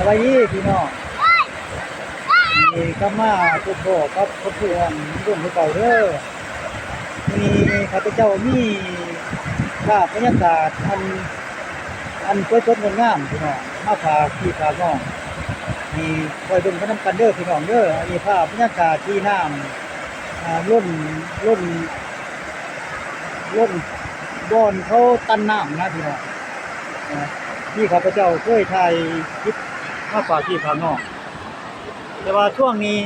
ສະບາຍດີພີ່ນ້ອງ ນີ້ກັບມາພົບພໍ້ກັບຄອບຄົວຂອງລຸງຄືເກົ່າເດີ. ມື້ນີ້ຂ້າພະເຈົ້າມີພາບບັນຍາກາດອັນ ອັນສວຍສົດງົດງາມພີ່ນ້ອງ ມາຝາກພີ່ຝາກນ້ອງ ໃຫ້ຄອຍເບິ່ງໄປນຳກັນເດີພີ່ນ້ອງເດີ. ອັນນີ້ພາບບັນຍາກາດທີ່ນ້ຳ ອ່າ ລົ້ນ ລົ້ນ ລົ້ນບ່ອນເຂົາຕັນນ້ຳນະພີ່ນ້ອງ. ອ່າ ທີ່ຂ້າພະເຈົ້າເຄີຍຖ່າຍຄລິບມາຝາກພີ່ຝາກນ້ອງ ແຕ່ວ່າຊ່ວງນີ້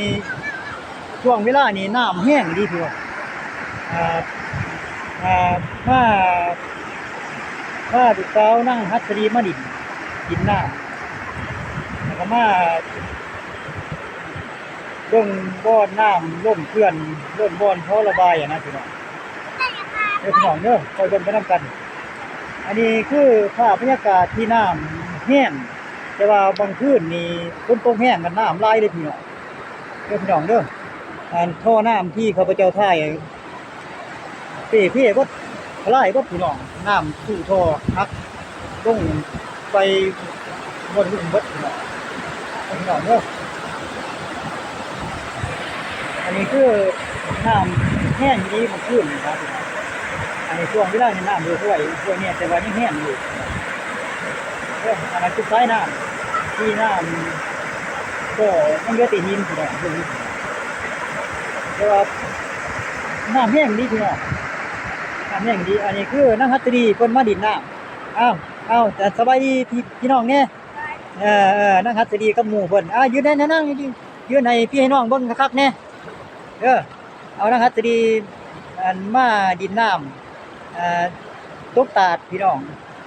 ຊ່ວງເວລານີ້ນ້ຳແຮງອີ່ຫຼີພີ່ນ້ອງ. ອ່າ ອ່າ ພາ ພາລູກສາວນາງຫັດສະດີມາຫຼິ້ນ ຫຼິ້ນນ້ຳ ແລ້ວກໍມາ ເບິ່ງບ່ອນນ້ຳລົ້ນເຂື່ອນ ລົ້ນບ່ອນທໍ່ລະບາຍຫັ້ນນະພີ່ນ້ອງ. ເດີພີ່ນ້ອງເດີ ຄອຍເບິ່ງໄປນຳກັນ. ອັນນີ້ຄືພາບບັນຍາກາດທີ່ນ້ຳແຮງ ແຕ່ວ່າບາງຄືນນີ້ຝົນຕົກແຮງ ນ້ຳຫຼາຍເດ້ພີ່ນ້ອງ ເດີພີ່ນ້ອງເດີ. ອັນທໍ່ນ້ຳທີ່ຂ້າພະເຈົ້າຖ່າຍ ເປ່ເພເບິດ ທະລາຍເບິດພີ່ນ້ອງ ນ້ຳສູ້ທໍ່ຫັກລົງໄປບ່ອນລຸ່ມເບິດພີ່ນ້ອງ ພີ່ນ້ອງເດີ. ອັນນີ້ຄືນ້ຳແຮງອີ່ຫຼີເມື່ອຄືນນີ້ນະພີ່ນ້ອງ. ອັນນີ້ຊ່ວງເວລານີ້ນ້ຳເຫຼືອຫ້ວຍ ຫ້ວຍແນ່ ແຕ່ວ່າຍັງແຮງຢູ່ເດີ. ອັນນັ້ນຄືສາຍນ້ຳ ທີ່ນ້ຳ ກໍຍັງເຫຼືອແຕ່ຫີນພີ່ນ້ອງ ແຕ່ວ່ານ້ຳແຮງອີ່ຫຼີພີ່ນ້ອງ ນ້ຳແຮງອີ່ຫຼີ. ອັນນີ້ຄືນາງຫັດສະດີເພິ່ນມາຫຼິ້ນນ້ຳ. ອ້າວ ອ້າວ ສະບາຍດີພີ່ ພີ່ນ້ອງແນ່. ເອີ ເອີ ນາງຫັດສະດີກັບໝູ່ເພິ່ນ ອ່າ ຢືນແນ່ ນາງ ຢືນໃຫ້ພີ່ໃຫ້ນ້ອງເບິ່ງຄັກໆແນ່ເດີ. ເອົານາງຫັດສະດີ ອັນ ມາຫຼິ້ນນ້ຳ ເອີ ຕົກຕາດພີ່ນ້ອງ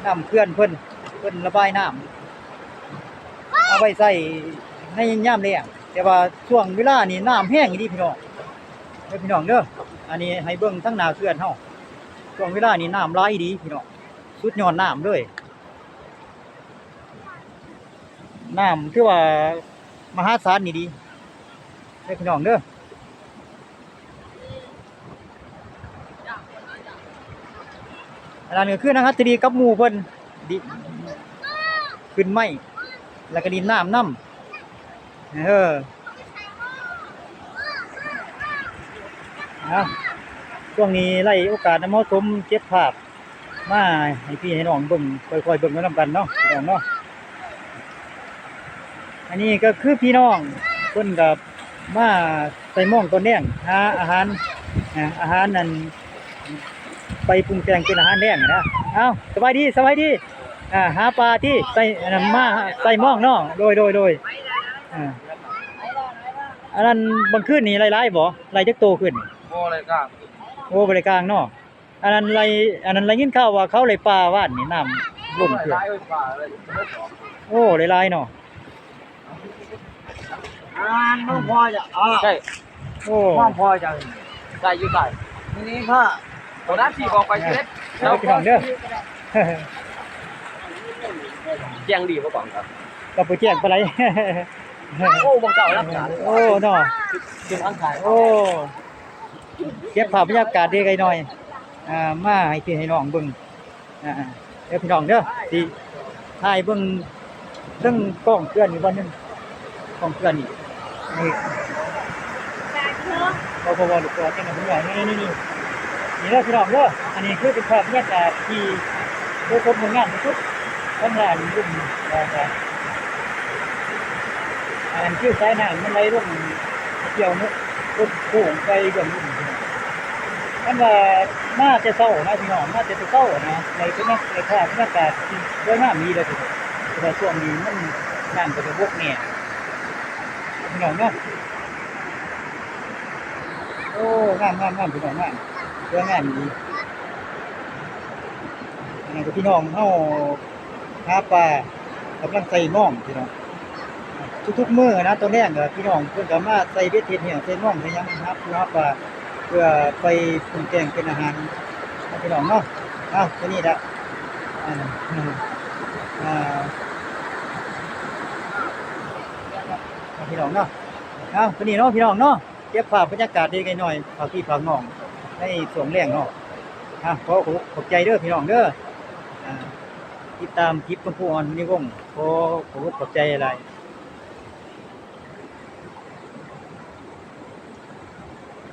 ນ້ຳເຂື່ອນເພິ່ນ ເພິ່ນລະບາຍນ້ຳ ເອົາໄວ້ໃຊ້ໃນຍາມແລ້ງ ແຕ່ວ່າຊ່ວງເວລານີ້ນ້ຳແຮງອີ່ຫຼີພີ່ນ້ອງ ເດີພີ່ນ້ອງເດີ. ອັນນີ້ໃຫ້ເບິ່ງທາງໜ້າເຂື່ອນເຮົາ ຊ່ວງເວລານີ້ນ້ຳຫຼາຍອີ່ຫຼີພີ່ນ້ອງ ສຸດຍອດນ້ຳເລີຍ ນ້ຳຖືວ່າມະຫາສານອີ່ຫຼີເດີພີ່ນ້ອງເດີ. ອັນນັ້ນກໍຄືນາງຫັດສະດີກັບໝູ່ເພິ່ນ ດິ ຂຶ້ນໄມ້ ແລ້ວກໍຫຼິ້ນນ້ຳນຳ ເອີ ເອົາ ຊ່ວງນີ້ໄດ້ໂອກາດນຳເຮົາຊົມເກັບພາບ ມາໃຫ້ພີ່ໃຫ້ນ້ອງເບິ່ງ ຄ່ອຍໆເບິ່ງໄປນຳກັນເນາະ ພີ່ນ້ອງເນາະ. ອັນນີ້ກໍຄືພີ່ນ້ອງເພິ່ນກໍມາໃສ່ມອງຕອນແລງ ຫາອາຫານ ອາ ອາຫານນັ້ນ ໄປປຸງແຕ່ງເປັນອາຫານແລງນະ. ເອົ້າ ສະບາຍດີ ສະບາຍດີ ອາ ຫາປາຕິ ໃສ່ ອັນນັ້ນ ມາໃສ່ມອງເນາະ. ໂດຍ ໂດຍ ໂດຍ ອາ ອັນນັ້ນບາງຄືນນີ້ໄດ້ຫຼາຍບໍ່? ໄດ້ຈັກໂຕຄືນນີ້? ບໍ່ໄດ້ກາງ ໂອ້ ບໍ່ໄດ້ກາງເນາະ. ອັນນັ້ນໄດ້ ອັນນັ້ນໄດ້ຍິນຂ່າວວ່າເຂົາໄດ້ປາວານນີ້ ນ້ຳລົ້ນຂຶ້ນ ໂອ້ ໄດ້ຫຼາຍເນາະ. ອັນນັ້ນມອງພໍຈະ ເອີ ໃຊ່ ໂອ້ ມອງພໍຈະ ໃສ່ຢູ່ໃຕ້ ນີ້ ນີ້ ພໍ່ ໂຕນັ້ນທີ່ບອກໄປສິບເອັດ ເອີ ພີ່ນ້ອງເດີ ແຈ້ງດີບໍ່ບອກ ກໍບໍ່ແຈ້ງປານໃດ ໂອ້ ບໍ່ເຈົ້າລັກສາ ໂອ້ ເນາະ ເປັນອັນຂາຍ ໂອ້ ເກັບພາບບັນຍາກາດເລັກໆນ້ອຍໆ ອ່າ ມາໃຫ້ພີ່ໃຫ້ນ້ອງເບິ່ງ ອ່າ ເດີພີ່ນ້ອງເດີ ຊິຖ່າຍເບິ່ງເທິງກ້ອງເຄື່ອນອີກບ່ອນໜຶ່ງ ກ້ອງເຄື່ອນນີ້ ນີ້ ບໍ່ ບໍ່ ບໍ່ ລູກກອດນີ້ນະ ພີ່ນ້ອງ ນີ້ ນີ້ ນີ້ ນີ້ເດີພີ່ນ້ອງເດີ. ອັນນີ້ຄືເປັນພາບບັນຍາກາດທີ່ ໂອ້ ສົດງົດງາມທີ່ສຸດ ທາງດ້ານລຸ່ມ ອ່າ ອັນນັ້ນຄືສາຍນ້ຳມັນໄຫຼລົງ ກ່ຽວເນາະ ລົງໂຄ້ງໄປເບື້ອງລຸ່ມ. ຄັນວ່າມາແຕ່ເຊົ້ານະພີ່ນ້ອງ ມາແຕ່ເຊົ້ານະ ໄດ້ເປັນ ໄດ້ພາບບັນຍາກາດທີ່ສວຍງາມດີເລີຍພີ່ນ້ອງ. ແຕ່ວ່າຊ່ວງນີ້ມັນ ນ້ຳກໍຈະບົກແນ່ພີ່ນ້ອງເນາະ. ໂອ້ ງາມໆໆ ພີ່ນ້ອງ ງາມ ສວຍງາມດີ. ອັນນັ້ນກໍພີ່ນ້ອງເຮົາ ຫາປາ ກຳລັງໃສ່ມອງພີ່ນ້ອງ. ທຸກໆມື້ນະ ຕອນແລງກໍພີ່ນ້ອງເພິ່ນກໍມາໃສ່ເບັດເຮັດຫຍັງ ໃສ່ມອງໃສ່ຫຍັງ ຫາປູຫາປາ ເພື່ອໄປປຸງແຕ່ງເປັນອາຫານນະພີ່ນ້ອງເນາະ. ເອົາ ຕົວນີ້ລະ ອ່າ ອ່າ ພີ່ນ້ອງເນາະ. ເອົາ ຕົວນີ້ເນາະ ພີ່ນ້ອງເນາະ. ເກັບພາບບັນຍາກາດເລັກໆນ້ອຍໆ ຝາກພີ່ຝາກນ້ອງໃນຊ່ວງແລງເນາະ. ອ່າ ຂໍຂອບໃຈເດີພີ່ນ້ອງເດີ ອ່າ ຕິດຕາມຄລິບຂອງຄູອອນ ມະນີວົງ ຂໍຂອບໃຈຫຼາຍ.